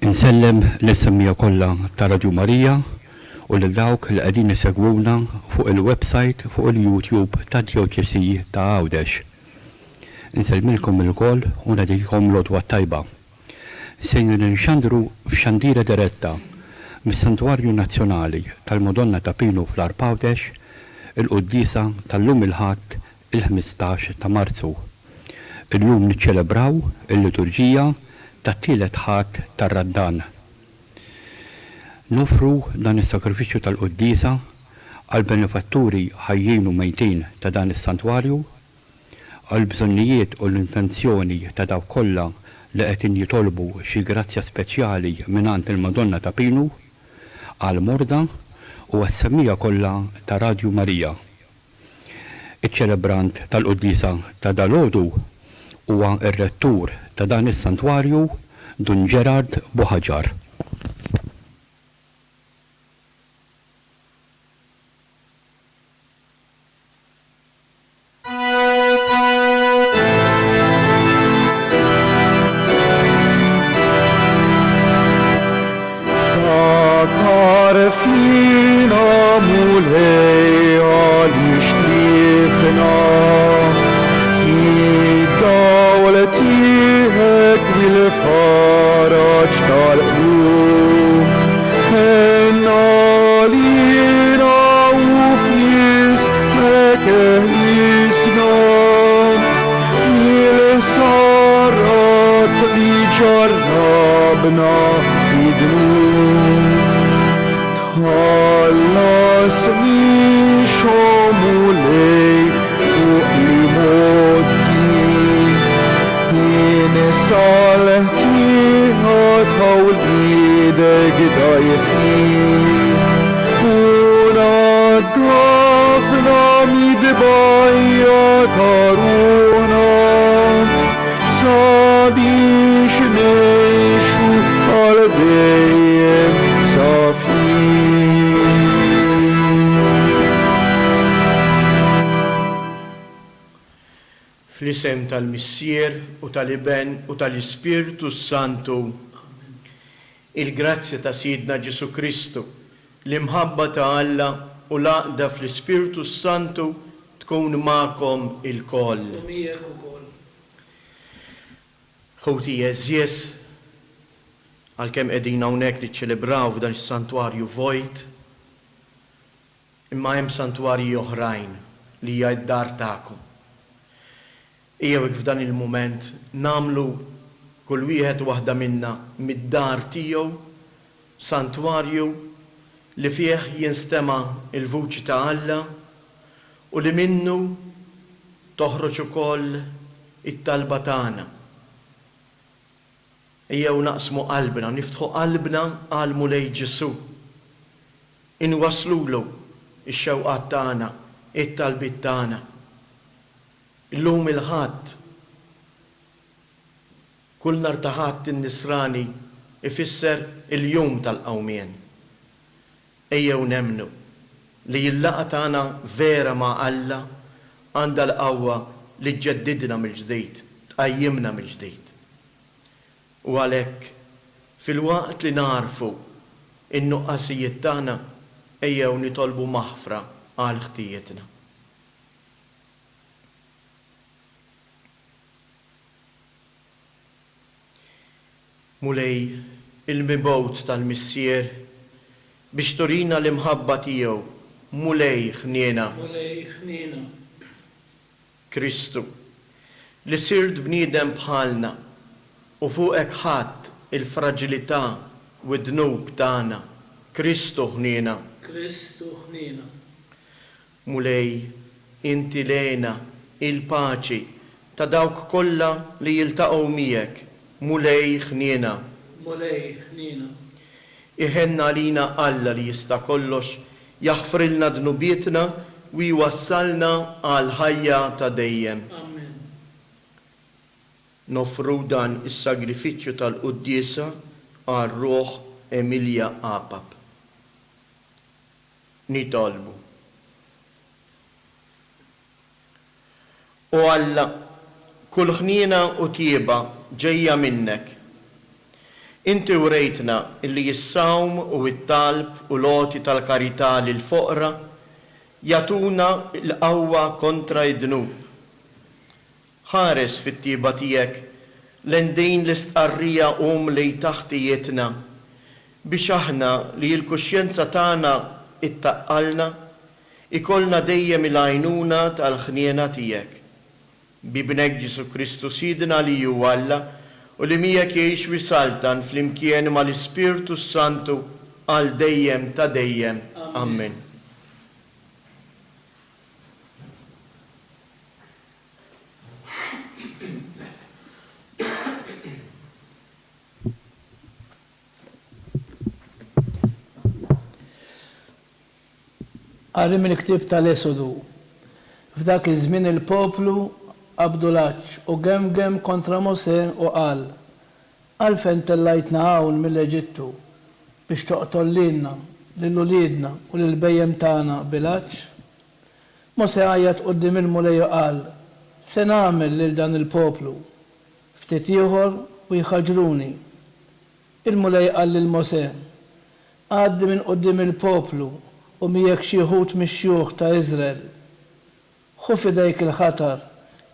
Insellem lis-semmiegħa kollha ta' Radju Marija u lil dawk li qegħdin isegwuna fuq il-website fuq il-YouTube tad-Djoċesi ta' Għawdex. Insellmilkom ilkoll u nagħtikom l-għodwa t-tajba. Sejrin inxandru f'xandira diretta mis-Santwarju Nazzjonali tal-Madonna ta' Pinu fl-Għarb Għawdex il-quddiesa tal-lum il-Ħadd il-15 ta' Marzu. Illum niċċelebraw il-liturġija tat-tielet Ħadd tar-Randan. Noffru dan is-sagrifiċċju tal-quddiesa għall-benefatturi ħajjin u mejtin ta' dan is-santwarju, għall-bżonnijiet u l-intenzjoni ta' dawk kollha li qegħdin jitolbu xi grazzja speċjali mingħand il-Madonna ta' Pinu, għall-morda u għas-semmiegħa kollha ta' Radju Marija. Iċ-ċelebrant tal-quddiesa ta' dalgħodu huwa r-rettur ta' dan is-santwarju Dun Gerard Buhaġar. Ftakar fina Mulej għaliex tlifna Id-dawl tiegħek u l-faraġ tal-qlub. Ħenn għalina u f'ismek eħlisna mill-ħsarat li ġarrabna fid-dnub. Tħallasnix, o Mulej, fuq l-imgħoddi, insa l-ħtieqa ta' wliedek dgħajfin, u naddafna mid-tbajja ta' ruħna, sabiex ngħixu għal dejjem safjin. Fl-isem tal-Missier u tal-Iben u tal-Ispirtu s-Santu. Il-grazzja ta' Sidna Ġesù Kristu, l-imħabba ta' Alla u l-għaqda fl-Ispirtu s-Santu tkun magħkom ilkoll. U miegħek ukoll. Ħuti għeżież, għalkemm qegħdin hawnhekk niċċelebraw f'dan is-santwarju vojt, imma hemm santwarji oħrajn li hija d-dar tagħkom. Ejjew hekk f'dan il-mument nagħmlu kull wieħed u waħda minna mid-dar tiegħu santwarju li fih jinstema' l-vuċi ta' Alla u li minnu toħroġ ukoll it-talba tagħna. Ejjew naqsmu qalbna, niftħu qalbna għall-Mulej Ġesù. Inwasslulu x-xewqat tagħna, it-talbiet tagħna. Illum il-Ħadd, kull nhar ta' Ħadd in-Nisrani ifisser il-jum tal-qawmien. Ejjew nemmnu li l-laqgħa tagħna vera ma' Alla għandha l-qawwa li ġġeddidna mill-ġdid, tqajjimna mill-ġdid. U għalhekk, filwaqt li nagħrfu n-nuqqasijiet tagħna, ejjew nitolbu maħfra għal ħtijietna. Mulej, il-mibgħut tal-Missier, biex turina l-imħabba tiegħu, Mulej, ħniena. Mulej, ħniena. Kristu, li sirt bniedem bħalna u fuqek ħadt il-fraġilità u d-dnub tagħna, Kristu, ħniena. Kristu, ħniena. Mulej, inti l-hena, il-paċi, ta' dawk kollha li jiltaqgħu miegħek, Mulej, ħniena. Mulej, ħniena. Iħenn għalina Alla li jista' kollox, jaħfrilna dnubietna u jwassalna għall-ħajja ta' dejjem. Amen. Noffru dan is-sagrifiċċju tal-quddiesa għal ruħ Emilia Apap. Nitolbu. O Alla, kull ħniena u tjieba ġejja minnek. Inti wrejtna illi s-sawm u t-talb u l-għoti tal-karità lill-foqra jagħtuna l-qawwa kontra d-dnub. Ħares fit-tjieba tiegħek lejn din l-istqarrija umli ta' ħtijietna, biex aħna li l-kuxjenza tagħna ttaqqalna, ikollna dejjem il-għajnuna tal-ħniena tiegħek. B'Ibnek Ġesù Kristu Sidna li hu Alla u li miegħek jgħix u jsaltan flimkien mal-Ispirtu s-Santu għal dejjem ta' dejjem. Ammen. Qari mill-ktieb tal-Esodu. F'dak iż-żmien il-poplu qabdu l-għatx u gemgem kontra Mosè u qal, Għalfejn tellajtna hawn mill-Eġittu biex toqtol lilna, lil uliedna u lill-bhejjem tagħna bil-għatx? Mosè għajjat quddiem il-Mulej u qal, X'se nagħmel lil dan il-poplu? Ftit ieħor u jħaġġruni. Il-Mulej qal lil Mosè, Għaddi minn quddiem il-poplu u miegħek xi wħud mix-xjuħ ta' Iżrael. Ħu f'idejk il-ħatar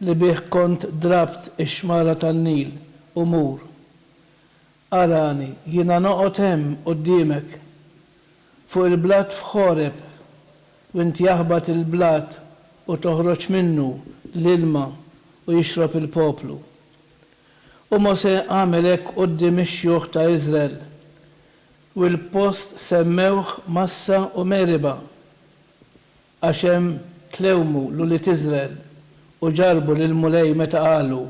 li bih kont drabt ix-xmara tan-Nil u mur. Arani, jiena noqgħod hemm quddiemek, fuq il-blat f'Ħoreb, u inti aħbat il-blat u toħroġ minnu l-ilma u jixrob il-poplu. U Mosè għamel hekk quddiem ix-xjuħ ta' Iżrael, u l-post semmewh Massa u Meriba, għax hemm tlewmu l-ulied Iżrael u ġarrbu lill-Mulej meta qalu,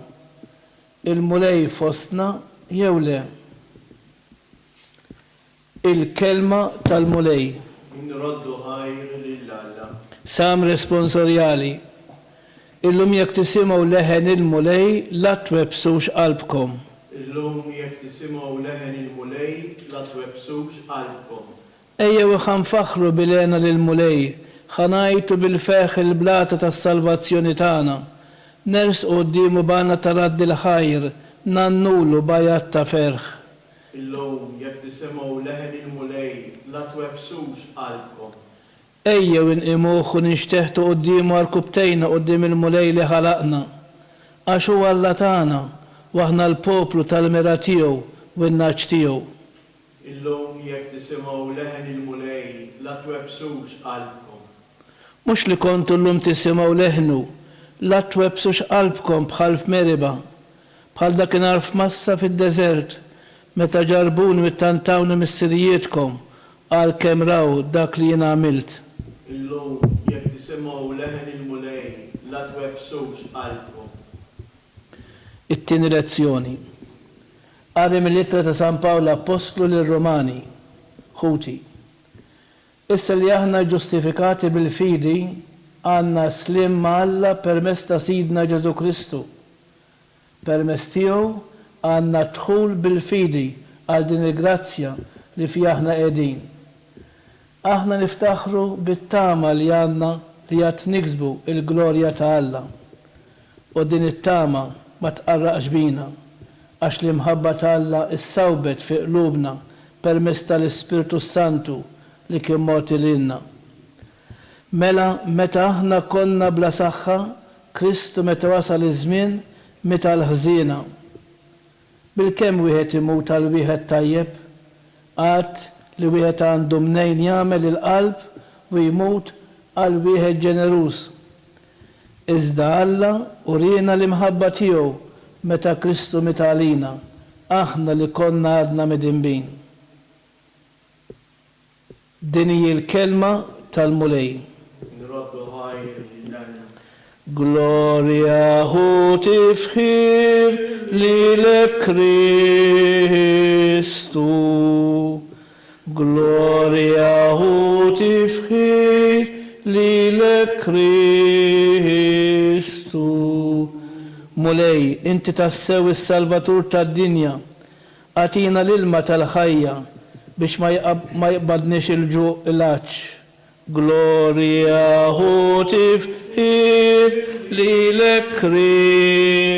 Il-Mulej fostna jew le? Il-Kelma tal-Mulej. Nroddu ħajr lil Alla. Salm responsorjali. Illum jekk tisimgħu leħen il-Mulej la twebbsux qalbkom. Illum jekk tisimgħu leħen il-Mulej la twebbsux qalbkom. Ejjew ħa nfaħħru bil-hena lill-Mulej, ħa ngħajtu bil-ferħ il-blata tas-salvazzjoni tagħna. Nersqu quddiemu b'għana ta' radd il-ħajr, ngħannulu b'għajat ta' ferħ. Illum, jekk tisimgħu leħen il-Mulej, la twebbsux qalbkom. Ejjew inqimuh u ninxteħtu quddiemu għarkupptejna quddiem il-Mulej li ħalaqna. Għax hu Alla tagħna, u aħna l-poplu tal-mergħa tiegħu u n-nagħaġ tiegħu. Illum, jekk tisimgħu leħen il-Mulej, la twebbsux qalbkom. Mhux li kontu llum tisimgħu leħnu, la twebbsux qalbkom bħal f'Meriba, bħal dakinhar f'Massa fid-deżert, meta ġarrbuni u ttantawni missirijietkom, għalkemm raw dak li jien għamilt. Illum, jekk tisimgħu leħen il-Mulej, la twebbsux qalbkom. It-tieni lezzjoni. Qari mill-Ittra ta' San Pawl Appostlu lir-Rumani. Ħuti, issa li aħna ġġustifikati bil-fidi, għandna s-sliem ma' Alla permezz ta' Sidna Ġesù Kristu. Permezz tiegħu għandna d-dħul bil-fidi għal din il-grazzja li fiha aħna qegħdin. Aħna niftaħru bit-tama li għandna li għad niksbu l-glorja ta' Alla. U din it-tama ma tqarraqx bina, għax l-imħabba ta' Alla ssawbet fi qlubna permezz ta' l-Ispirtu s-Santu li kien mogħti lilna. Mela meta aħna konna bla saħħa, Kristu meta wasal iż-żmien miet għall-ħżiena. Bilkemm wieħed imut għal wieħed tajjeb, għad li wieħed għandu mnejn jagħmel il-qalb u jmut għal wieħed ġeneruż. Iżda Alla uriena l-imħabba tiegħu meta Kristu miet għalina, aħna li konna għadna midinbin. Din hi l-kelma tal-Mulej. Nroddu ħajr lil Alla. Glorja u tifħir lilek Kristu. Glorja u tifħir lilek Kristu. Mulej, inti tassew is-Salvatur tad-dinja. Agħtina l-ilma tal-ħajja biex ma ma jqbadniex il-ġuq il-għatx. Glorja u tifħir lilek Kristu.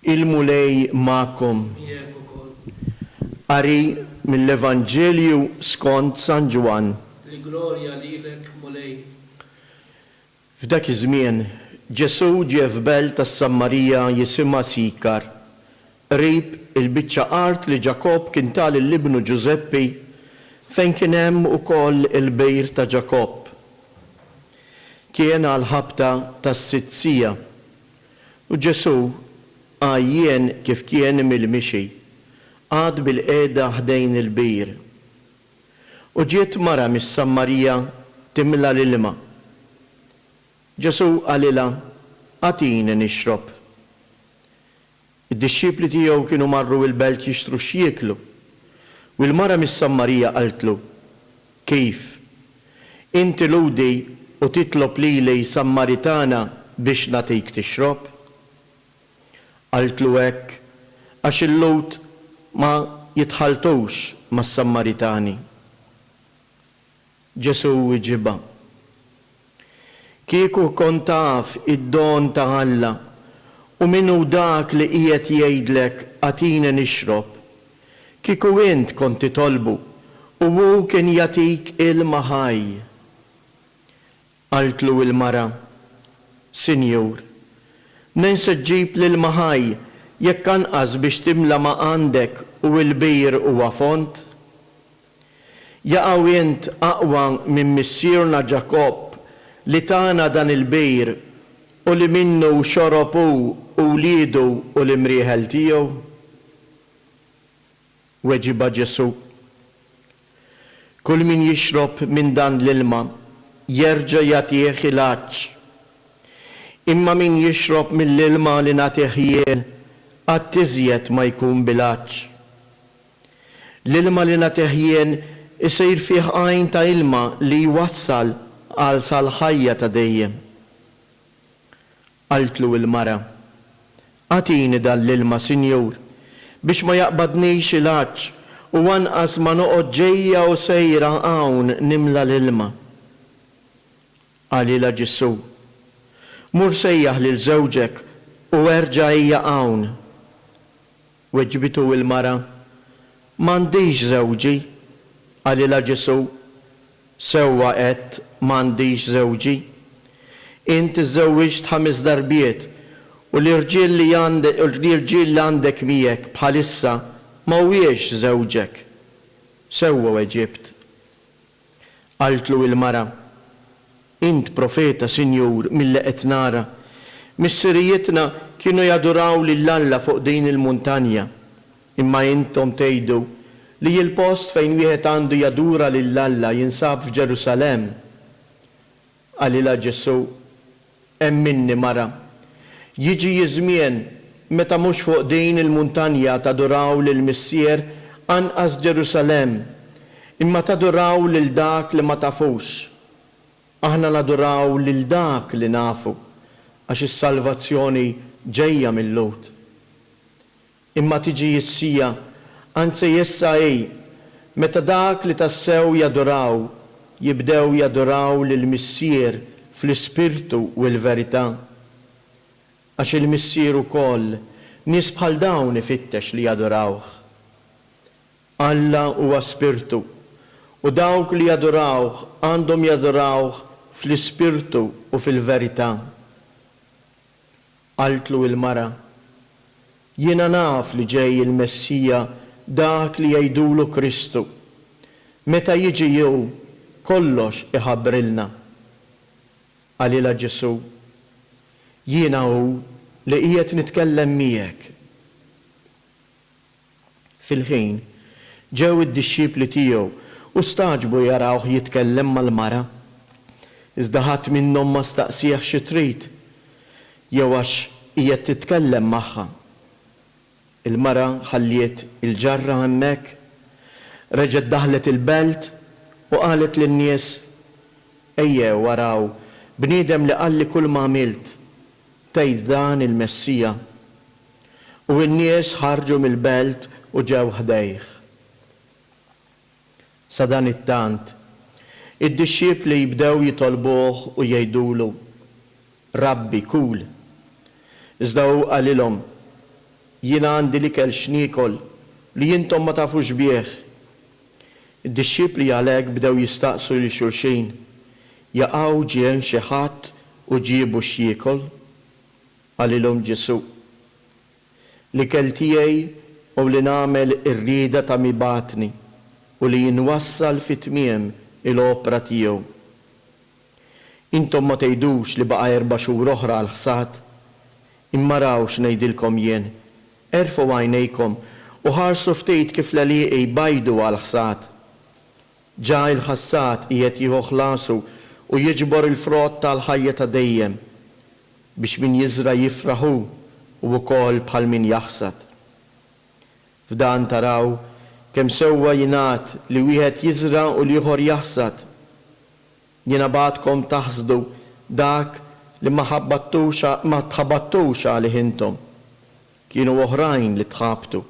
Il-Mulej magħkom. Miegħek ukoll. Qari mill-Evanġelju skont San Ġwann. Il-glorja lilek, Mulej. F'dak iż-żmien, Ġesù ġie f'belt tas-Sammarija jisimha Sikar, qrib il-biċċa art li Ġakobb kien ta lil ibnu Ġużeppi, fejn kien hemm ukoll il-bir ta' Ġakobb. Kien għall-ħabta tas-sitt siegħa. U Ġesù, għajjien kif kien mill-mixi, qagħad bilqiegħda ħdejn il-bir. U ġiet mara mis-Sammarija timla l-ilma. Ġesù qalilha, Agħtini nixrob. Id-dixxipli tiegħu kienu marru l-belt jixtru x'jieklu. U l-mara mis-Sammarija qaltlu, Kif? Inti Lhudi u titlob lili Sammaritana biex nagħtik tixrob? Qaltlu hekk għax il-Lhud ma jitħalltux mas-Sammaritani. Ġesù wiġibha, Kieku kont taf id-don ta' Alla u min hu dak li qiegħed jgħidlek 'Agħtini nixrob', kieku int kont titolbu u hu kien jagħtik ilma ħaj. Qaltlu l-mara, Sinjur, mnejn se ġġib l-ilma ħaj jekk anqas biex timla ma għandek u l-bir huwa fond? Jaqaw int aqwa minn missierna Ġakobb li tana dan il-bir u li minnu xorob hu u wliedu u l-imrieħel tiegħu? Weġibha Ġesù, Kull min jixrob minn dan l-ilma jerġa' jagħtih il-għatx. Imma min jixrob mill-ilma li nagħtih jien qatt iżjed ma jkun bil-għatx. L-ilma li nagħtih jien isir fih għajn ta' ilma li jwassal għal sal-ħajja ta' dejjem. Qaltlu l-mara, Agħtini dan l-ilma, Sinjur, biex ma jaqbadnix il-għatx u anqas ma noqgħod ġejja u sejra hawn nimla l-ilma. Qalilha Ġesù, Mur sejjaħ lil żewġek u erġa' ejja hawn. Weġbitu l-mara, M'għandix żewġi. Qalilha Ġesù, Sewwa għedt, 'M'għandix żewġi. Int iżżewwiġt ħames darbiet, u l-irġiel li l-irġiel li għandek miegħek bħalissa ma huwiex żewġek. Sewwa weġibt. Qaltlu il-mara, Int profeta, Sinjur, milli qed nara. Missirijietna kienu jaduraw lil Alla fuq din il-muntanja, imma intom tgħidu li l-post fejn wieħed għandu jadura lil Alla jinsab f'Ġerusalemm. Qalilha Ġesù, Emminni, mara, jiġi ż-żmien meta mhux fuq din il-muntanja taduraw lill-Missier anqas Ġerusalemm, imma taduraw lil dak li ma tafux. Aħna naduraw lil dak li nafu, għax is-salvazzjoni ġejja mil-Lhud. Imma tiġi s-siegħa, anzi issa hi, meta dak li tassew jaduraw jibdew jaduraw lill-Missier fl-ispirtu u l-verità. Għax il-Missier ukoll nies bħal dawn ifittex li jadurawh. Alla huwa spirtu, u dawk li jadurawh għandhom jadurawh fl-ispirtu u fil-verità. Qaltlu il-mara, Jiena naf li ġej il-Messija, dak li jgħidulu Kristu. Meta jiġi hu, kollox iħabbrilna. Qalilha Ġesù, Jiena hu li qiegħed nitkellem miegħek. Fil-ħin, ġew id-dixxipli tiegħu u stagħġbu jarawh jitkellem mal-mara. Iżda ħadd minnhom ma staqsieh xi trid, jew għax qiegħed titkellem magħha. Il-mara ħalliet il-ġarra hemmhekk, reġgħet daħlet il-belt u qalet lin-nies, Ejjew araw bniedem li qalli kulma għamilt, tgħid dan il-Messija? U n-nies ħarġu mill-belt u ġew ħdejh. Sadanittant, id-dixxipli bdew jitolbuh u jgħidulu, Rabbi, kul. Iżda hu qalilhom, Jiena għandi l-ikel x'niekol li intom ma tafux bih. Id-dixxipli għalhekk bdew jistaqsu lil xulxin, Jaqaw ġie xi ħadd u ġiebu x'jiekol? Qalilhom Ġesù, L-ikel tiegħi hu li nagħmel ir-rieda ta' min bagħatni u li nwassal fi tmiem il-opra tiegħu. Intom ma tgħidux li baqa' erba' xhur oħra għall-ħsad? Imma araw x'ngħidilkom jien, erfgħu għajnejkom u ħarsu ftit kif l-għelieqi jbajdu għall-ħsad. Ġa il-ħassad qiegħed jieħu ħlasu u jiġbor il-frott għall-ħajja ta' dejjem, biex min jiżra' jifraħ hu u wkoll bħal min jaħsad. F'dan taraw kemm sewwa jingħad li wieħed jiżra' u l-ieħor jaħsad. Jiena bagħatkom taħsdu dak li ma ħabbattux ma tħabattux għalih intom. Kienu oħrajn li tħabtu,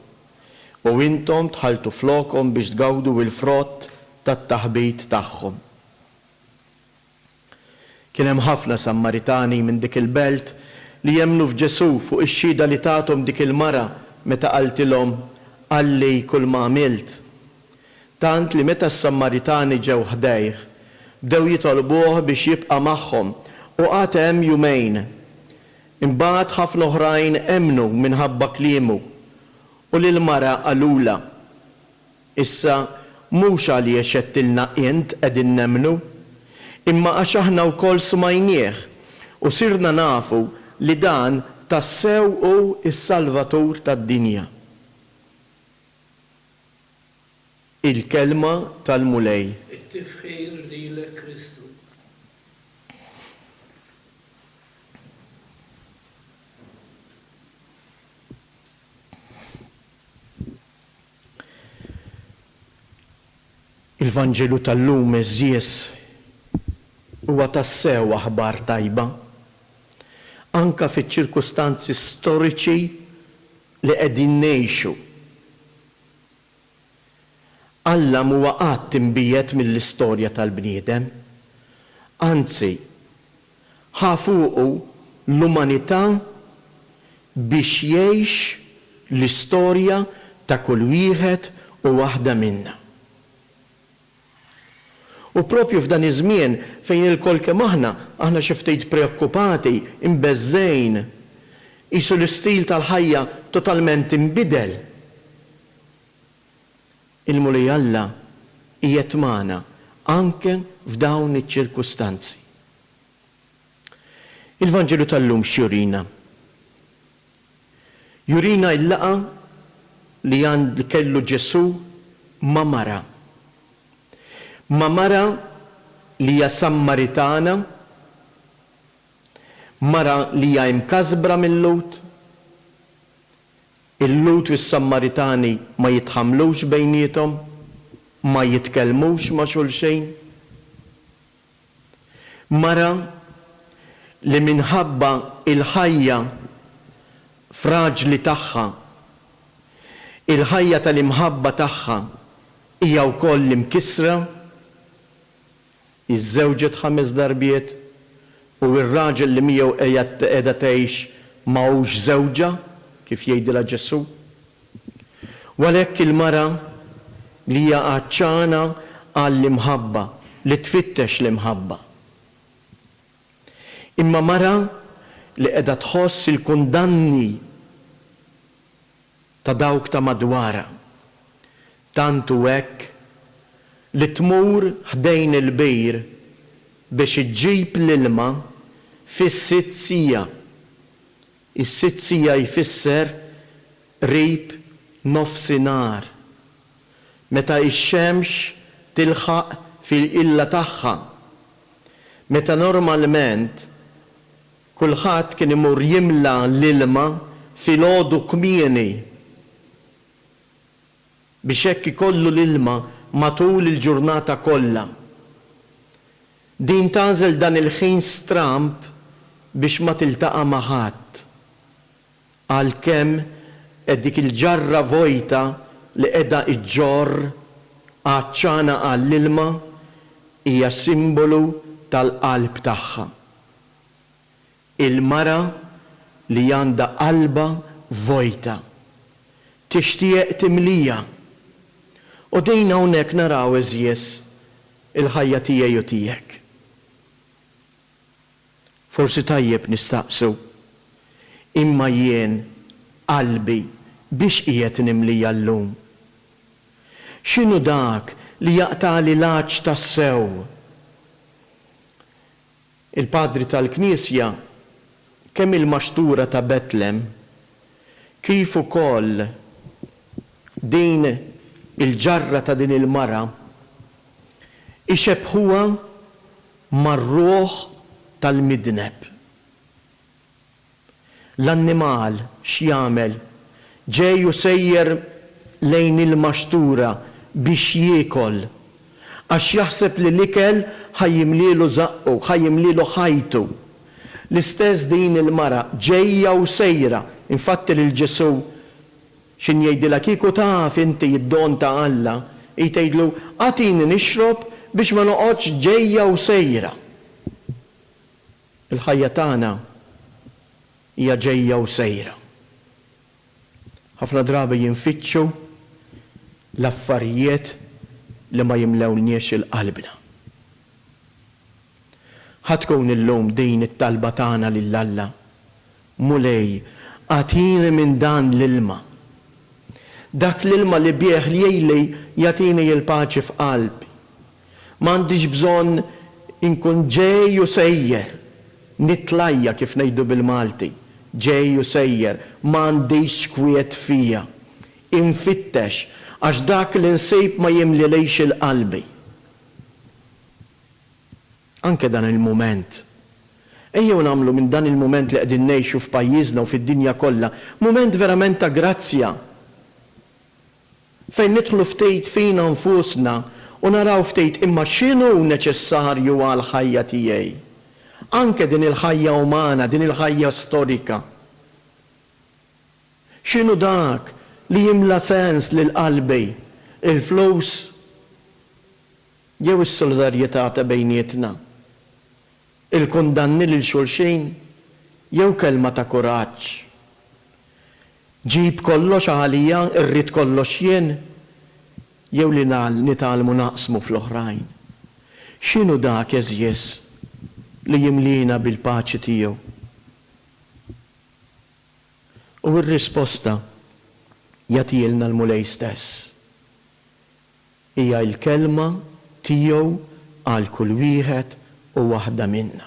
u intom dħaltu flokhom biex tgawdu l-frott tat-taħbit tagħhom. Kien hemm ħafna Sammaritani minn dik il-belt li emmnu f'Ġesù fuq ix-xhieda li tathom dik il-mara meta qaltilhom, Qalli kulma għamilt. Tant li meta s-Sammaritani ġew ħdejh, bdew jitolbuh biex jibqa' magħhom, u qagħad hemm jumejn. Imbagħad ħafna oħrajn emmnu minħabba kliemu, u lill-mara qalulha, Issa mhux għaliex għedtilna int qegħdin nemmnu, imma għax aħna wkoll smajnieh u sirna nafu li dan tassew hu s-Salvatur tad-dinja. Il-Kelma tal-Mulej. It-tifħir lilek Kristu. Il-Vanġelu tal-lum, għeżież, huwa tassew aħbar tajba, anke fiċ-ċirkustanzi storiċi li qegħdin ngħixu. Alla m'huwa qatt imbiegħed mill-istorja tal-bniedem. Anzi, ħa fuqu l-umanità biex jgħix l-istorja ta' kull wieħed u waħda minna. U proprju f'dan iż-żmien fejn ilkoll kemm aħna, aħna xi ftit preokkupati, imbeżżgħin, qisu l-istil tal-ħajja totalment inbidel, il-Mulej Alla qiegħed magħna anke f'dawn iċ-ċirkustanzi. Il-Vanġelu tal-lum x'jurina? Jurina l-laqgħa li li kellu Ġesù ma' mara. Ma' mara li hija Sammaritana, mara li hija imkasbra mil-Lhud. Il-Lhud u s-Sammaritani ma jitħammlux bejniethom, ma jitkellmux ma' xulxin. Mara li minħabba l-ħajja fraġli tagħha, il-ħajja tal-imħabba tagħha hija wkoll imkissra, iżżewġet ħames darbiet u r-raġel li miegħu qiegħda tgħix ma hux żewġha, kif jgħidilha Ġesù. U għalhekk il-mara li hija għatxana għall-imħabba, li tfittex l-imħabba. Imma mara li qiegħda tħoss il-kundanni ta' dawk ta' madwarha. Tant hu hekk li tmur ħdejn il-bir biex iġġib l-ilma fis-sitt siegħa. Is-sitt siegħa jfisser qrib nofsinhar, meta x-xemx tilħaq fil-qilla tagħha, meta normalment kulħadd kien imur jimla l-ilma filgħodu kmieni biex hekk ikollu l-ilma matul il-ġurnata kollha. Din tagħżel dan il-ħin stramb biex ma tiltaqa' ma' ħadd. Għalkemm dik il-ġarra vojta li qiegħda ġġorr għatxana għall-ilma hija simbolu tal-qalb tagħha. Il-mara li għandha qalbha vojta. Tixtieq timlija. U din hawnhekk naraw għeżież il-ħajja tiegħi u tiegħek. Forsi tajjeb nistaqsu, Imma jien qalbi biex qiegħed nimlija llum? X'inhu dak li jaqtagħli l-għatx tassew? Il-Padri tal-Knisja kemm il-maxtura ta' Betlem kif ukoll din il-ġarra ta' din il-mara ixebbħuha mar-ruħ tal-midneb. L-annimal x'jagħmel? Ġej u sejjer lejn il-maxtura biex jiekol, għax jaħseb li l-ikel ħa jimlielu żaqqu, ħa jimlielu ħajtu. L-istess din il-mara, ġejja u sejra. Infatti lil Ġesù x'inhu jgħidilha, Kieku taf inti d-don ta' Alla, hi tgħidlu, Agħtini nixrob biex ma noqgħodx ġejja u sejra. Il-ħajja tagħna hija ġejja u sejra. Ħafna drabi jinfittxu l-affarijiet li ma jimlewlniex il-qalbna. Ħa tkun illum din it-talba tagħna lil Alla, Mulej, agħtini minn dan l-ilma. Dak l-ilma li bih lili jagħtini l-paċi f'qalbi. M'għandix bżonn inkun ġej u sejjer, nitlajja kif ngħidu bil-Malti, ġej u sejjer, m'għandix kwiet fija. Infittex, għax dak li nsib ma jimlilix il-qalbi. Anke dan il-mument. Ejjew nagħmlu minn dan il-mument li qegħdin ngħixu f'pajjiżna u fid-dinja kollha, mument verament ta' grazzja. Fejn nidħlu ftit fina nfusna u naraw ftit imma x'inhu neċessarju għall-ħajja tiegħi? Anke din il-ħajja umana, din il-ħajja storika. X'inhu dak li jimla sens lil qalbi? Il-flus? Jew is-solidarjetà ta' bejnietna? Il-kundanni lil xulxin? Jew kelma ta' kuraġġ? Ġib kollox għalija, irrid kollox jien? Jew li nitgħallmu naqsmu fl-oħrajn? X'inhu dak, għeżież, li jimliena bil-paċi tiegħu? U r-risposta jagħtihielna l-Mulej stess. Hija l-kelma tiegħu għal kull wieħed u waħda minna.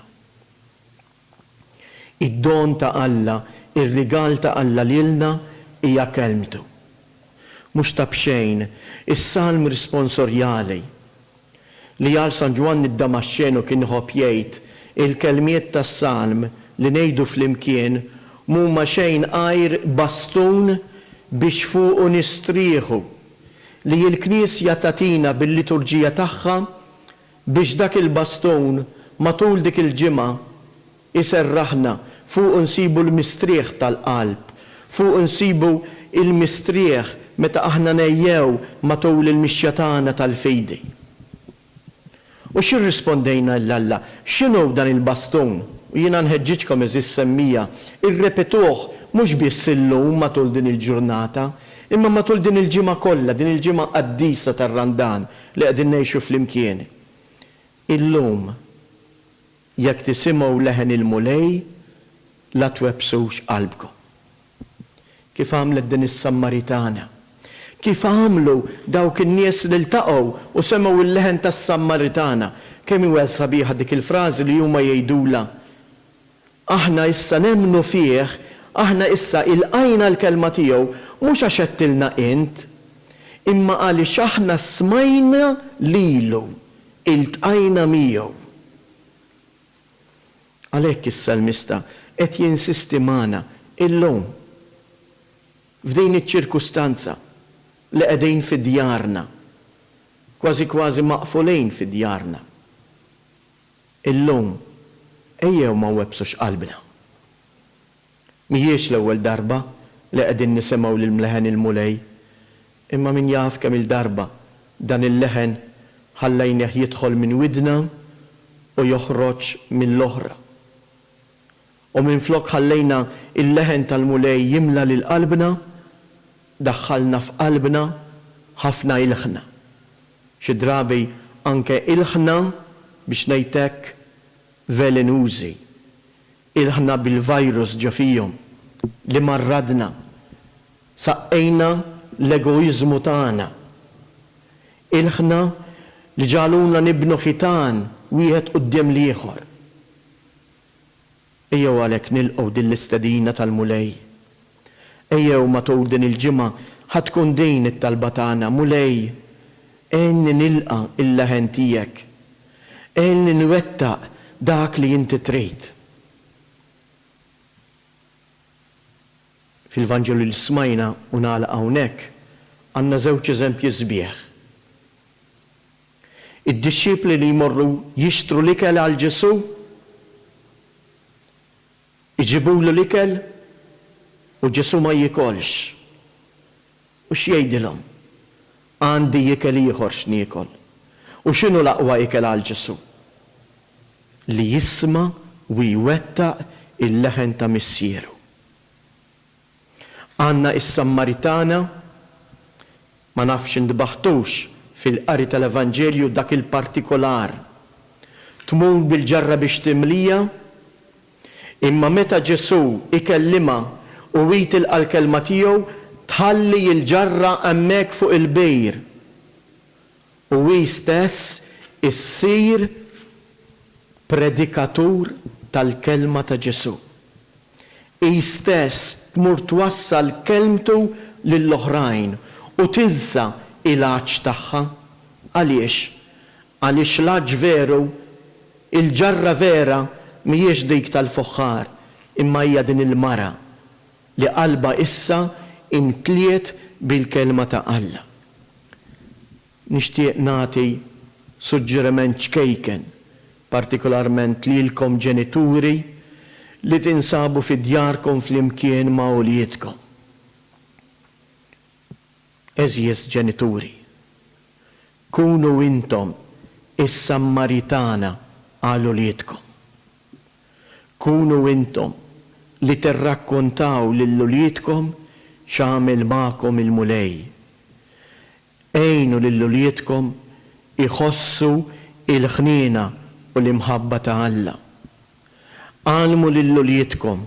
Id-don ta' Alla, ir-rigal ta' Alla lilna hija Kelmtu. Mhux ta' b'xejn, is-Salm risponsorjali, li għal San Ġwann id-Damaxxenu kien iħobb jgħid, il-kelmiet tas-Salm li ngħidu flimkien m'huma xejn għajr bastun biex fuqu nistrieħu, li l-Knisja tagħtina bil-liturġija tagħha biex dak il-bastun matul dik il-ġimgħa jserraħna, fuqu nsibu l-mistrieħ tal-qalb, fuqu nsibu l-mistrieħ meta aħna negħjew matul il-mixja tagħna tal-fidi. U x'irrispondejna 'l Alla? X'inhu dan il-bastun? U jiena nħeġġiġkom għeżież semmija, irrepetuh mhux biss illum matul din il-ġurnata, imma matul din il-ġimgħa kollha, din il-ġimgħa qaddisa tar-Randan li qegħdin ngħixu flimkien. Illum, jekk tisimgħu leħen il-Mulej, la twebbsux qalbkom. Kif għamlet din is-Sammaritana. Kif għamlu dawk in-nies li ltaqgħu u semgħu l-leħen tas-Sammaritana. Kemm hi sabiħa dik il-frażi li huma jgħidulha, Aħna issa nemmnu fih, aħna issa ilqajna l-kelma tiegħu, mhux għax għedtilna int, imma għaliex aħna smajna lilu, iltqajna miegħu. Għalhekk is-salmista qed jinsisti magħna illum, f'din iċ-ċirkustanza li qegħdin fi djarna, kważi kważi maqfulin fi djarna. Illum, ejjew ma nwebbsux qalbna. Mhijiex l-ewwel darba li qegħdin nisimgħu lil leħen il-Mulej, imma min jaf kemm-il darba dan il-leħen ħallejnih jidħol minn widna u joħroġ mill-oħra. U minflok ħallejna l-leħen tal-Mulej jimla lil qalbna, Daħħalna f'qalbna ħafna ilħna. Xi drabi anke ilħna, biex ngħid hekk, velenużi. Ilħna bil-virus ġo fihom li marradna. Saqqejna l-egoiżmu tagħna. Ilħna li ġagħluna nibnu ħitan wieħed quddiem l-ieħor. Ejjew għalhekk nilqgħu din l-istedina tal-Mulej. Ejjew matul din il-ġimgħa ħa tkun din it-talba tagħna, Mulej, għinni nilqa' l-leħen tiegħek. Għinni nwettaq dak li inti trid. Fil-Vanġelu li smajna u nagħlaq hawnhekk, għandna żewġ eżempji sbieħ. Id-dixxipli li jmorru jixtru l-ikel għal Ġesù, iġibulu l-ikel u Ġesù ma jiekolx. U x'jgħidilhom? Għandi ikel ieħor x'niekol. U x'inhu l-aqwa ikel għal Ġesù? Li jisma' u jwettaq il-leħen ta' Missieru. Għandna is-Sammaritana, ma nafx intbaħtux fil-qari tal-Evanġelju dak il-partikolar. Tmur bil-ġarra biex timlija, imma meta Ġesù ikellimha u hi tilqa' l-kelma tiegħu, tħalli l-ġarra hemmhekk fuq il-bir u hi stess issir predikatur tal-kelma ta' Ġesù. Hi stess tmur twassal kelmtu lill-oħrajn u tinsa il-għatx tagħha. Għaliex? Għaliex l-għatx veru, il-ġarra vera mhijiex dik tal-fuħħar, imma hija din il-mara li qalbha issa imtliet bil-Kelma ta' Alla. Nixtieq nagħti suġġeriment ċkejken, partikolarment lilkom ġenituri li tinsabu fi djarkom flimkien ma' uliedkom. Għeżież ġenituri, kunu intom is-Sammaritana għal uliedkom. Kunu intom li tirrakkontaw lil uliedkom x'għamel magħkom il-Mulej. Għinu lil uliedkom iħossu l-ħniena u l-imħabba ta' Alla. Għallmu lil uliedkom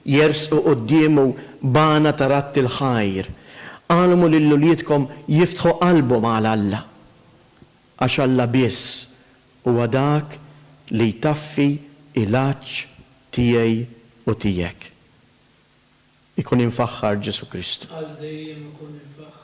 jersqu quddiemu b'għana ta' radd il-ħajr. Għallmu lil uliedkom jiftħu qalbhom għal Alla. Għax Alla biss huwa dak li jtaffi l-għatx tiegħi u tiegħek. Ikun imfaħħar Ġesù Kristu. Għal dejjem ikun imfaħħar.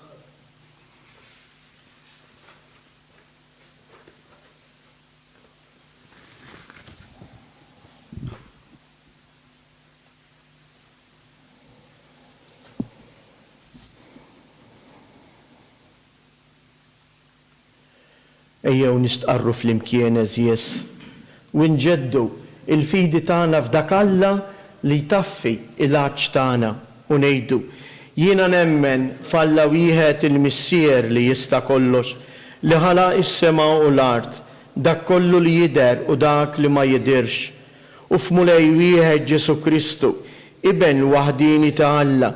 Ejjew nistqarru flimkien, għeżież, u nġeddu l-fidi tagħna f'dak Alla li jtaffi l-għatx tagħna, u ngħidu, Jiena nemmen f'Alla wieħed il-Missier li jista' kollox, li ħalaq is-sema u l-art, dak kollu li jidher u dak li ma jidhirx, u f'Mulej wieħed Ġesù Kristu, Iben waħdieni ta' Alla,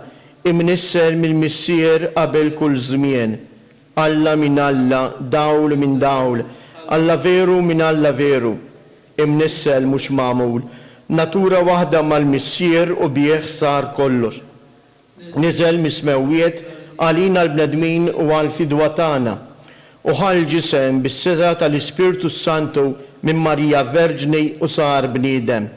imnissel mill-Missier qabel kull żmien, Alla minn Alla, dawl minn dawl, Alla veru minn Alla veru, imnissel mhux magħmul, natura waħda mal-Missier u bih sar kollox. Niżel mis-smewwiet għalina l-bnedmin u għall-fidwa tagħna, u ħa l-ġisem bis-setgħa tal-Ispirtu s-Santu minn Marija Verġni u sar bniedem.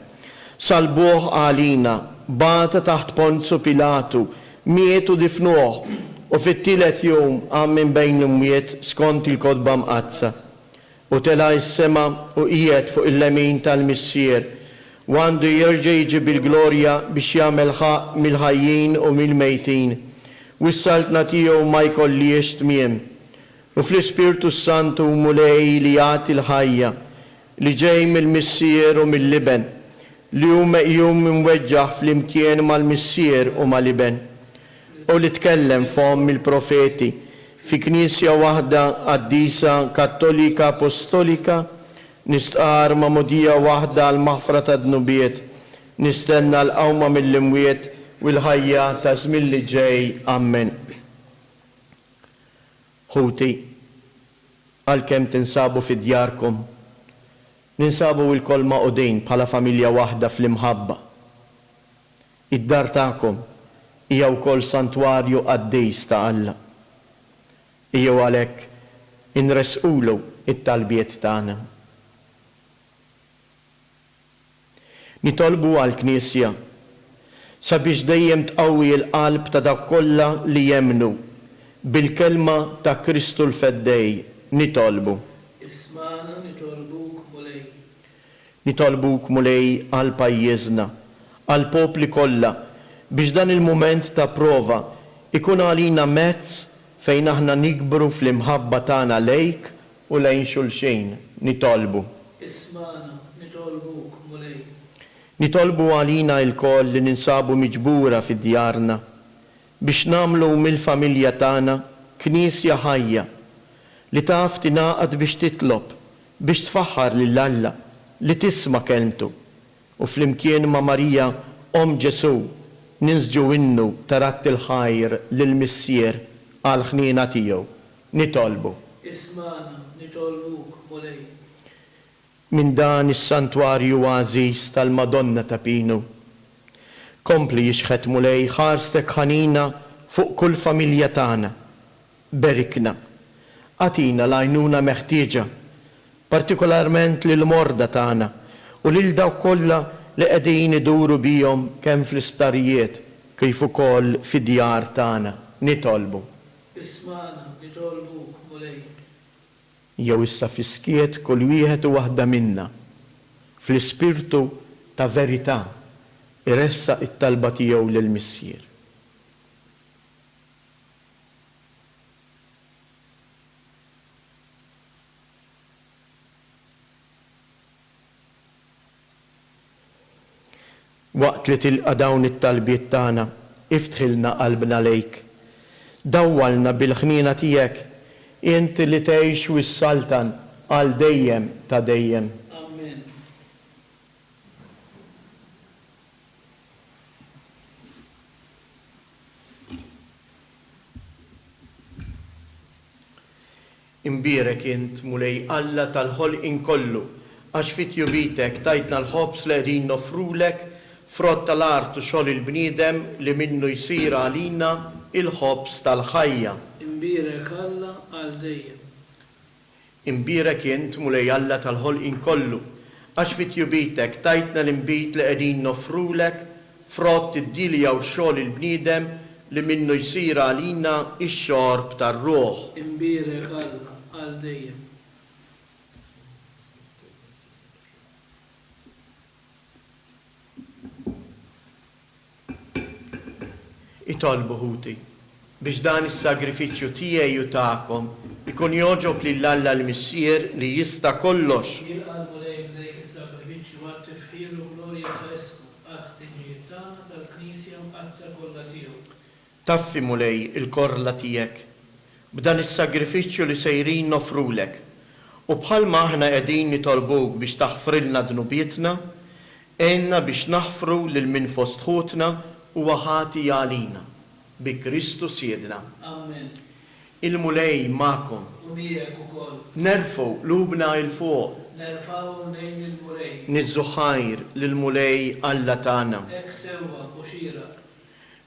Sallbuh għalina, bata taħt Ponzu Pilatu, Miet u difnuh, u fit-tielet jum qam minn bejn l-imwiet skont il-Kotba Mqaddsa. U tela' s-sema u qiegħed fuq il-lemin tal-Missier, u għandu jerġa' jiġi bil-glorja biex jagħmel ħaqq mill-ħajjin u mill-mejtin, u s-saltna tiegħu ma jkollhiex tmiem. U fl-Ispirtu s-Santu Mulej li jagħti l-ħajja, li ġej mill-Missier u mill-Iben, li hu meqjum imweġġaħ flimkien mal-Missier u mal-Iben, u li tkellem fomm il-profeti, fi Knisja waħda qaddisa, kattolika, apostolika, nistqarr magħmudija waħda għall-maħfra tad-dnubiet, nistenna l-qawma mill-imwiet u l-ħajja taż-żmien li ġej. Ammen. Ħuti, għalkemm tinsabu fi djarkom, ninsabu ilkoll magħqudin bħala familja waħda fl-imħabba. Id-dar tagħkom hija wkoll santwarju qaddis ta' Alla. Ejjew għalhekk inressqulu t-talbiet tagħna. Nitolbu għall-Knisja sabiex dejjem tqawwi l-qalb ta' dawk kollha li jemmnu bil-Kelma ta' Kristu l-Feddej. Nitolbu. Ismagħna nitolbuk, Mulej. Nitolbuk, Mulej, għal pajjiżna, għall-popli kollha, biex dan il-mument ta' prova jkun għalina mezz fejn aħna nikbru fl-imħabba tagħna lejk u lejn xulxin. Nitolbu. Ismagħna, nitolbuk, Mulej. Nitolbu għalina ilkoll li ninsabu miġbura fi djarna, biex nagħmlu mill-familja tagħna Knisja ħajja, li taf tingħaqad biex titlob, biex tfaħħar lil Alla, li tisma' kelmtu, u flimkien ma' Marija, Omm Ġesù, ninsġu innu ta' radd il-ħajr lill-Missier għall-ħniena tiegħu. Nitolbu. Ismagħna, nitolbuk, Mulej. Minn dan is-santwarju għażiż tal-Madonna ta' Pinu. Kompli ixħet, Mulej, ħarstek ħanina fuq kull familja tagħna. Berikna. Agħtina l-għajnuna meħtieġa, partikolarment lill-morda tagħna u lil dawk kollha li qegħdin iduru bihom kemm fl-isptarijiet kif ukoll fid-djar tagħna. Nitolbu. Ismagħna, nitolbuk, Mulej. Jew issa fis-skiet kull wieħed u waħda minna, fl-ispirtu ta' verità, iressaq it-talba tiegħu lill-Missier. Waqt li tilqa' dawn it-talbiet tagħna, iftħilna qalbna lejk. Dawwalna bil-ħniena tiegħek, int li tgħix u ssaltan għal dejjem ta' dejjem. Ammen. Imbierek int, Mulej Alla tal-ħolqien kollu, għax fi tjubitek tajtna l-ħobż li qegħdin noffrulek, frott tal-art u xogħol il-bniedem li minnu jsir għalina l-ħobż tal-ħajja. Imbierek Alla għal dejjem. Imbierek int, Mulej Alla tal-ħolqien kollu, għax fi tjubitek tajtna l-inbid li qegħdin noffrulek, frott id-dielja u xogħol il-bniedem li minnu jsir għalina x-xorb tar-ruħ. Imbierek Alla għal dejjem. Itolbu, ħuti, biex dan is-sagrifiċċju tiegħi u tagħkom ikun jogħġob lil Alla l-Missier li jista' kollox. Jilqa' l-Mulej b'dejk is-sagrifiċċju għat-tifħir u glorja ta' ismu, għall-ħtiġijiet tagħna tal-Knisja Mqaddsa kollha tiegħu. Taffi, Mulej, il-korla tiegħek b'dan is-sagrifiċċju li sejrin noffrulek, u bħalma aħna qegħdin nitolbuk biex taħfrilna dnubietna, għinna biex naħfru lil min fost ħutna huwa ħati għalina. Bi Kristu Sidna. Ammen. Il-Mulej magħkom. U miegħek ukoll. Nerfgħu qlubna 'l fuq. Nerfgħuhom lejn il-Mulej. Niżżu ħajr lill-Mulej Alla tagħna. Hekk sewwa u xieraq.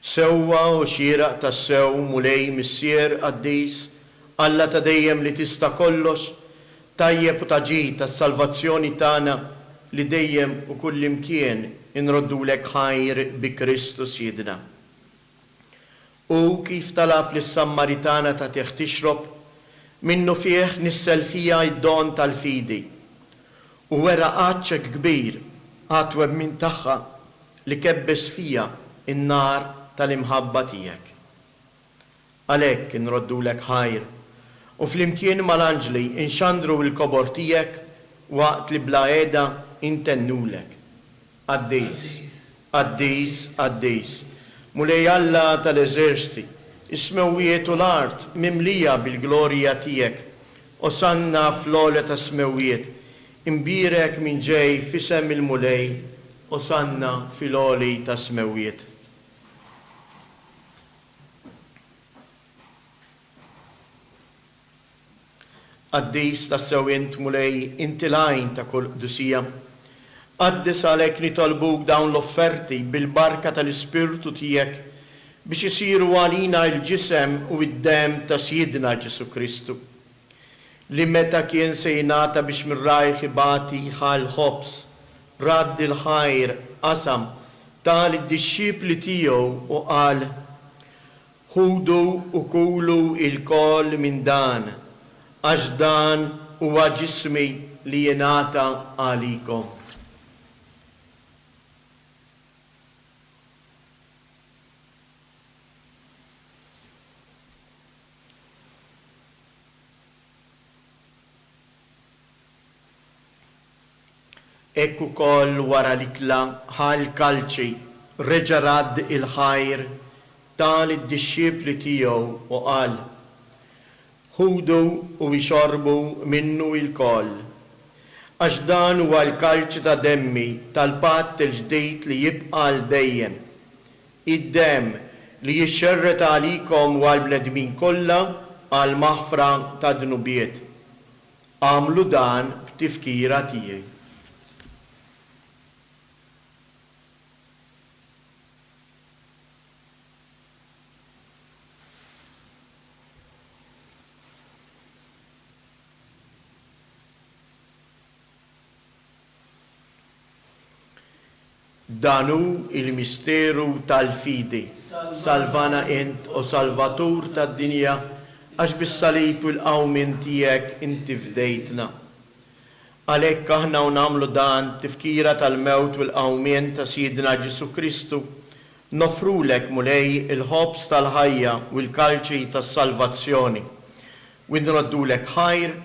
Sewwa u xieraq tassew, Mulej, Missier qaddis, Alla ta' dejjem li tista' kollox, tajjeb u ta' ġid għas-salvazzjoni tagħna li dejjem u kullimkien inroddulek ħajr bi Kristu Sidna. Hu kif talab lis-Sammaritana tagħtih tixrob, minnufih nissel fiha d-don tal-fidi, u wera għatx hekk kbir għat-twemmin tagħha li kebbes fija n-nar tal-imħabba tiegħek. Għalhekk inroddulek ħajr, u flimkien mal-anġli nxandru l-kobor tiegħek waqt li bla heda intennulek, Qaddis, qaddis, qaddis, Mulej Alla tal-eżerċti, is-smewwiet u l-art mimlija bil-glorja tiegħek. Osanna fl-ogħla tas-smewwiet, imbierek min ġej f'isem il-Mulej, Osanna fil-għoli tas-smewwiet. Qaddis tassew int, Mulej, inti l-għajn ta' kull qdusija. Qaddes għalhekk nitolbuk dawn l-offerti bil-barka tal-Ispirtu tiegħek biex isiru għalina l-ġisem u d-demm ta' Sidna Ġesù Kristu, li meta kien se jingħata biex minn rajh ibati ħa l-ħobż, radd il-ħajr, qasam, ta lid-dixxipli tiegħu u qal, Ħudu u kulu lkoll minn dan, għax dan huwa ġismi li jingħata għalikom. Hekk ukoll wara l-ikla ħa l-kalċi, reġa' radd il-ħajr, ta lid-dixxipli tiegħu u qal, Ħudu u ixorbu minnu ilkoll, għax dan huwa l-kalċi ta' demmi tal-patt il-ġdid li jibqa' għal dejjem, id-demm li jixxerred għalikom u għall-bnedmin kollha għall-maħfra tad-dnubiet. Agħmlu dan b'tifkira tiegħi. Dan hu l-misteru tal-fidi. Salvana int, o Salvatur tad-dinja, għax bis-salib u l-qawmien tiegħek inti fdejtna. Għalhekk aħna u nagħmlu dan b'tifkira tal-mewt u l-qawmien ta' Sidna Ġesù Kristu, noffrulek, Mulej, il-ħobż tal-ħajja u l-kalċi tas-salvazzjoni, u nroddulek ħajr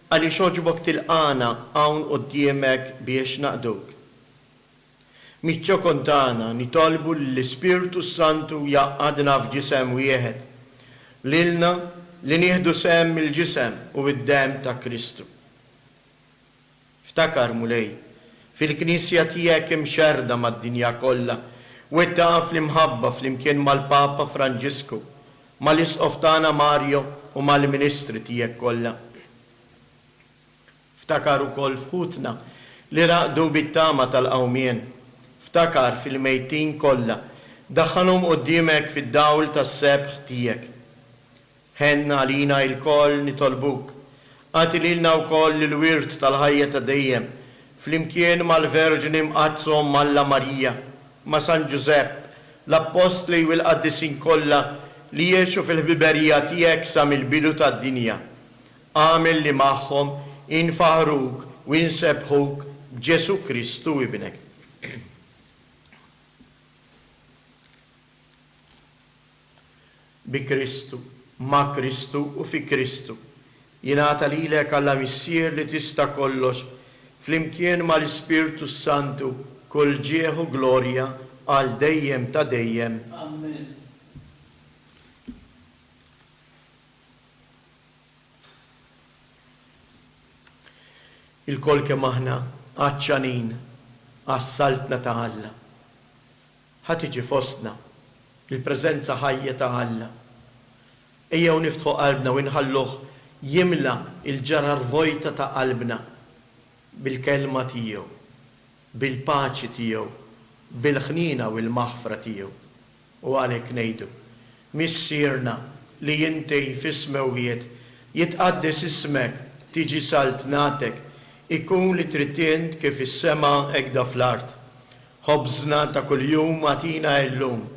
għaliex għoġbok tilqagħna hawn quddiemek biex naqduk. Miċ-ċokon tagħna nitolbu lill-Ispirtu s-Santu jgħaqqadna f'ġisem wieħed, lilna li nieħdu sehem mill-ġisem u d-demm ta' Kristu. Ftakar, Mulej, fil-Knisja tiegħek imxerrda mad-dinja kollha, wettaqha fl-imħabba flimkien mal-Papa Franġisku, mal-Isqof tagħna Mario u mal-ministri tiegħek kollha. Ftakar ukoll f'ħutna li raqdu bit-tama tal-qawmien. Ftakar fil-mejtin kollha, daħħalhom quddiemek fid-dawl tas-sebħ tiegħek. Ħenn għalina ilkoll nitolbuk. Agħti lilna wkoll il-wirt tal-ħajja ta' dejjem, flimkien mal-Verġni Mqaddsa Omm Alla Marija, ma' San Ġużepp, l-Appostli u l-qaddisin kollha li għexu fil-ħbiberija tiegħek sa mill-bidu tad-dinja. Agħmel li magħhom infaħħruk u insebbħuk b'Ġesù Kristu Ibnek. Bi Kristu, ma' Kristu u fi Kristu, jingħata lilek Alla Missier li tista' kollox, flimkien mal-Ispirtu s-Santu, kull ġieħ u glorja għal dejjem ta' dejjem. Ammen. Ilkoll kemm aħna għatxanin għas-Saltna ta' Alla. Ħa tiġi fostna l-preżenza ħajja ta' Alla. Ejjew niftħu qalbna u nħalluh jimla l-ġarar vojta ta' qalbna bil-Kelma tiegħu, bil-paċi tiegħu, bil-ħniena u l-maħfra tiegħu. U għalhekk ngħidu, Missierna li inti fis-smewwiet, jitqaddes ismek, tiġi saltnatek, ikun li trid int kif fis-sema hekda fl-art. Ħobżna ta' kuljum agħtina illum.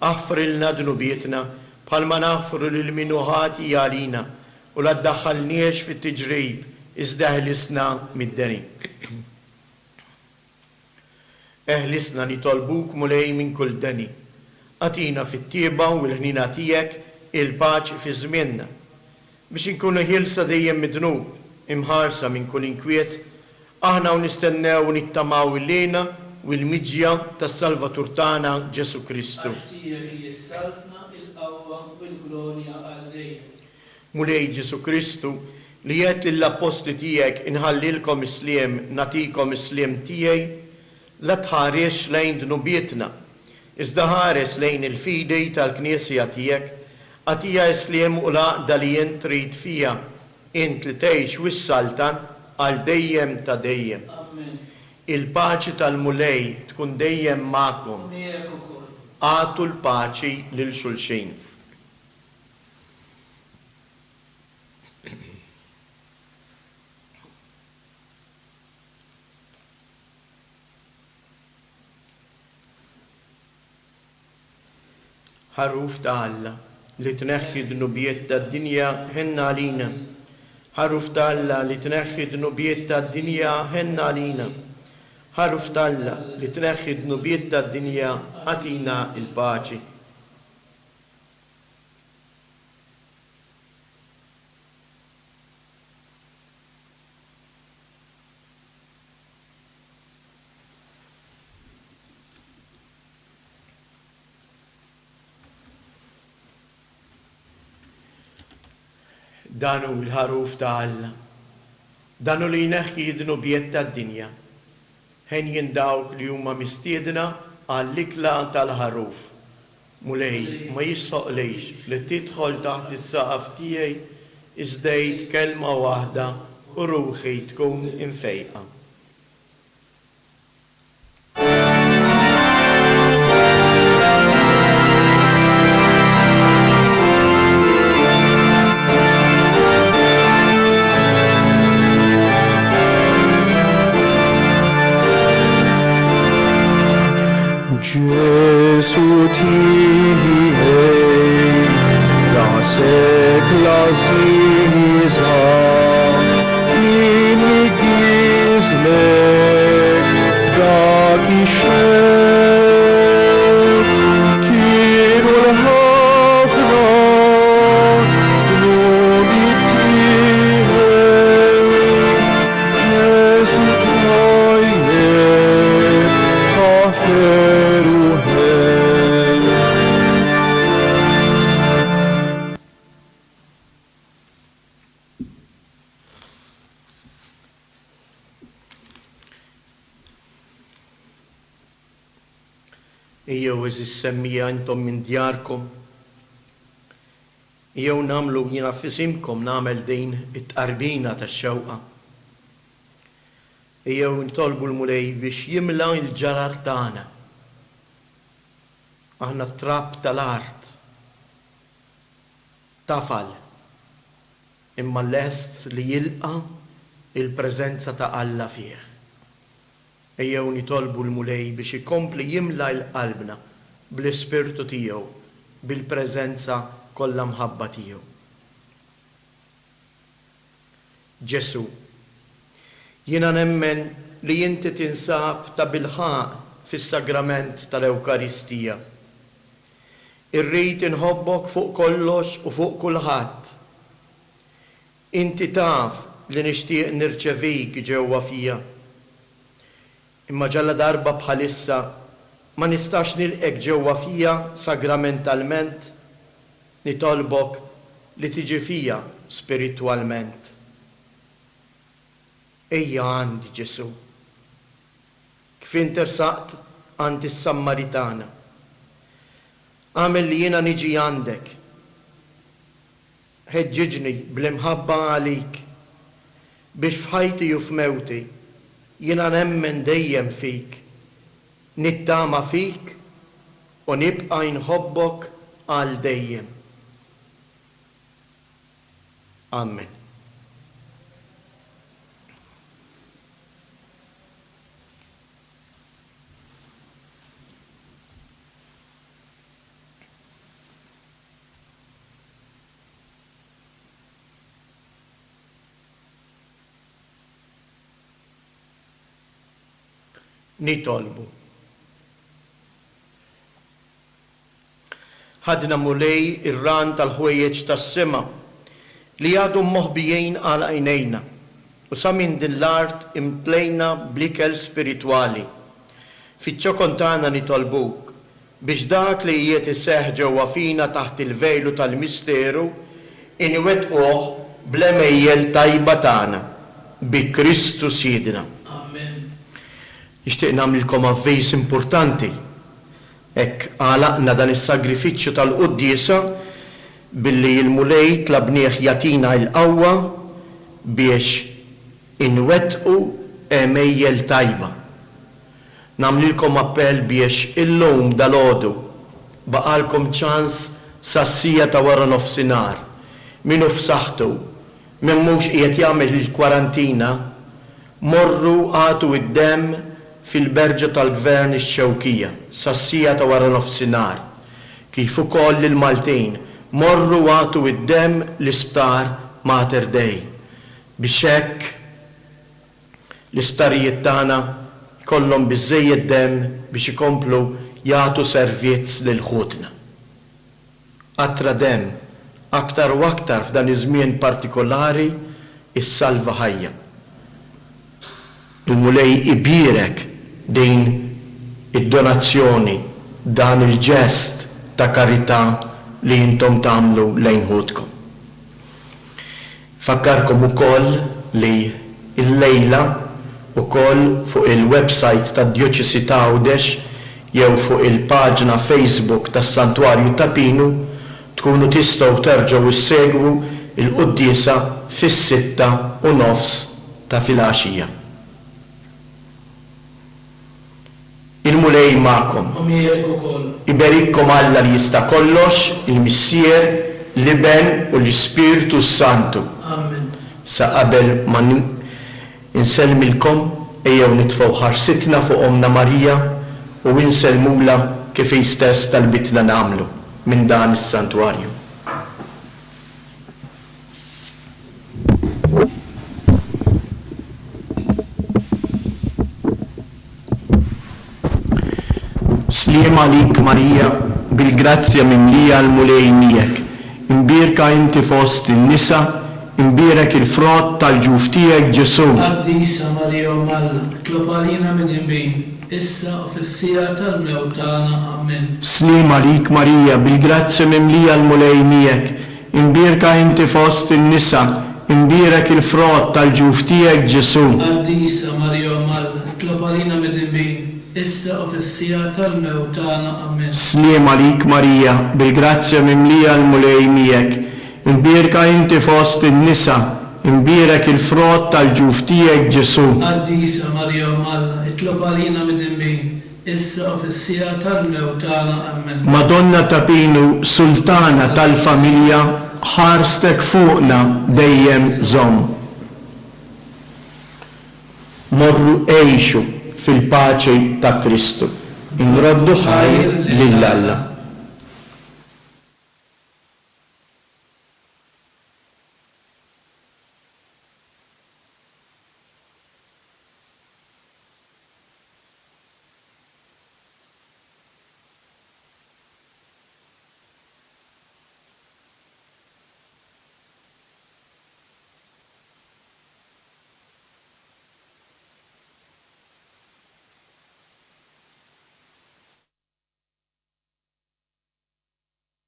Aħfrilna dnubietna, bħalma naħfru lil min hu ħati għalina, u la ddaħħalniex fit-tiġrib, iżda eħlisna mid-deni. Eħlisna nitolbuk, Mulej, minn kull deni. Agħtina fit-tjieba u l-ħniena tiegħek il-paċi fi żmienna, biex inkunu ħielsa dejjem mid-dnub, imħarsa minn kull inkwiet, aħna u nistennew u nittamaw il-hena u l-miġja tas-Salvatur tagħna Ġesù Kristu. Għax tiegħek hi s-saltna, il-qawwa u l-glorja għal dejjem. Mulej Ġesù Kristu, li għedt lill-appostli tiegħek inħallilkom is-sliem, nagħtikom is-sliem tiegħi, la tħarisx lejn dnubietna, iżda ħares lejn il-fidi tal-Knisja tiegħek, agħtiha s-sliem u l-għaqda li int trid fiha. Int li tgħix u ssaltan għal dejjem ta' dejjem. Amen. Il-paċi tal-Mulej tkun dejjem magħkom. Miegħek ukoll. Agħtu l-paċi lil xulxin. Ħaruf ta' Alla, li tneħħi d-dnubiet tad-dinja, ħenn għalina. Ħaruf ta' Alla, li tneħħi d-dnubiet tad-dinja, ħenn għalina. Ħaruf ta' Alla, li tneħħi d-dnubiet tad-dinja, agħtina l-paċi. Dan hu l-Ħaruf ta' Alla. Dan hu li jneħħi d-dnubiet tad-dinja. Henjin dawk li huma mistiedna għall-ikla tal-Ħaruf. Mulej, ma jistħoqqlix li tidħol taħt is-saqaf tiegħi, iżda għid kelma waħda u ruħi tkun imfejqa. Ġesù tiegħi, rasek l-għażiża, iniggiżlek dak ix-xejn. Kienu l-ħafna dnubiet tiegħi, Ġesù twajjeb ħafer u ħen. Ejjew għeżież semmiegħa intom minn djarkom. Ejjew nagħmlu, jiena f'isimkom nagħmel din it-tqarbina tax-xewqa. Ejjew nitolbu l-Mulej biex jimla l-ġarar tagħna. Aħna t-trab tal-art. Tafal, imma lest li jilqa' l-preżenza ta' Alla fih. Ejjew nitolbu l-Mulej biex ikompli jimla 'l qalbna bl-Ispirtu tiegħu, bil-preżenza kollha mħabba tiegħu. Ġesù, jiena nemmen li inti tinsab tabilħaqq fis-Sagrament tal-Ewkaristija. Irrid inħobbok fuq kollox u fuq kulħadd. Inti taf li nixtieq nirċevik ġewwa fija. Imma ġaladarba bħalissa ma nistax nilqgħek ġewwa fija sagramentalment, nitolbok li tiġi fija spiritwalment. Ejja għandi, Ġesù. Kif int ersaqt għand is-Sammaritana. Agħmel li jiena niġi għandek. Ħeġġiġni bl-imħabba għalik, biex f'ħajti u f'mewti jiena nemmen dejjem fik, nittama fik u nibqa' inħobbok għal dejjem. Amen. Nitolbu. Ħadna Mulej ir-ran tal-ħwejjeġ tas-sema li għadhom moħbijin għal għajnejna, u sa minn din l-art imtlejna bl-ikel spiritwali. Fiċ-ċokon tagħna nitolbuk biex dak li qiegħed iseħħ ġewwa fina taħt il-vejlu tal-misteru inwettquh bl-għemejjel tajba tagħna, bi Kristu Sidna. Amen. Nixtieq nagħmlilkom avviż importanti. Hekk għalaqna dan is-sagrifiċċju tal-quddiesa billi l-Mulej tlabnieh jagħtina l-qawwa. biex inwettqu għemejjel tajba. Nagħmlilkom appell biex illum dalgħodu baqgħalkom ċans sas-siegħa ta' wara nofsinhar, min hu f'saħħtu, min mhux qiegħed jagħmel il-kwarantina, morru agħtu d-demm fil-Berġa tal-Gvern ix-Xewkija sas-siegħa ta' wara nofsinhar, kif ukoll lill-Maltin, morru agħtu d-demm l-Isptar Mater Dei biex hekk l-isptarijiet tagħna jkollhom biżżejjed demm biex ikomplu jagħtu servizz lil ħutna. Qatra demm, aktar u aktar f'dan iż-żmien partikolari, issalva ħajja. Il-Mulej ibierek din id-donazzjoni, dan il-ġest ta' karità li intom tagħmlu lejn ħutkom. Nfakkarkom ukoll li llejla ukoll fuq il-website tad-Djoċesi ta' Għawdex jew fuq il-paġna Facebook tas-Santwarju ta' Pinu tkunu tistgħu terġgħu ssegwu l-quddiesa fis-6:30 ta' filgħaxija. Il-Mulej magħkom. U miegħek ukoll. Iberikkom Alla li jista' kollox, il-Missier, l-Iben u l-Ispirtu s-Santu. Amen. Sa qabel ma nsellmilkom, ejjew nitfgħu ħarsitna fuq Ommna Marija u insellmulha kif hi stess talbitna nagħmlu minn dan is-santwarju. Sliem għalik Marija, bil-grazzja mimlija l-Mulej miegħek, imbierka inti fost in-nisa, imbierek il-frott tal-ġuf tiegħek Ġesù. Qaddisa Marija Omm Alla, itlob għalina midinbin, issa u fis-siegħa tal-mewt tagħna. Ammen. Sliem għalik Marija, bil-grazzja mimlija l-Mulej miegħek, Imbierka inti fost in-nisa, imbierek il-frott tal-ġuf tiegħek Ġesù. Qaddisa Marija Omm Alla, itlob għalina midinbin, issa u fis-siegħa tal-mewt tagħna. Ammen. Sliem għalik Marija, bil-grazzja mimlija l-Mulej miegħek, imbierka inti fost in-nisa, imbierek il-frott tal-ġuf tiegħek Ġesù. Qaddisa Marija Omm Alla, itlob għalina midinbin, issa u fis-siegħa tal-mewt tagħna. Ammen. Madonna ta' Pinu, Sultana tal-familja, ħarstek fuqna dejjem żomm. Morru għixu fil-paċi ta' Kristu. Inroddu ħajr lil Alla.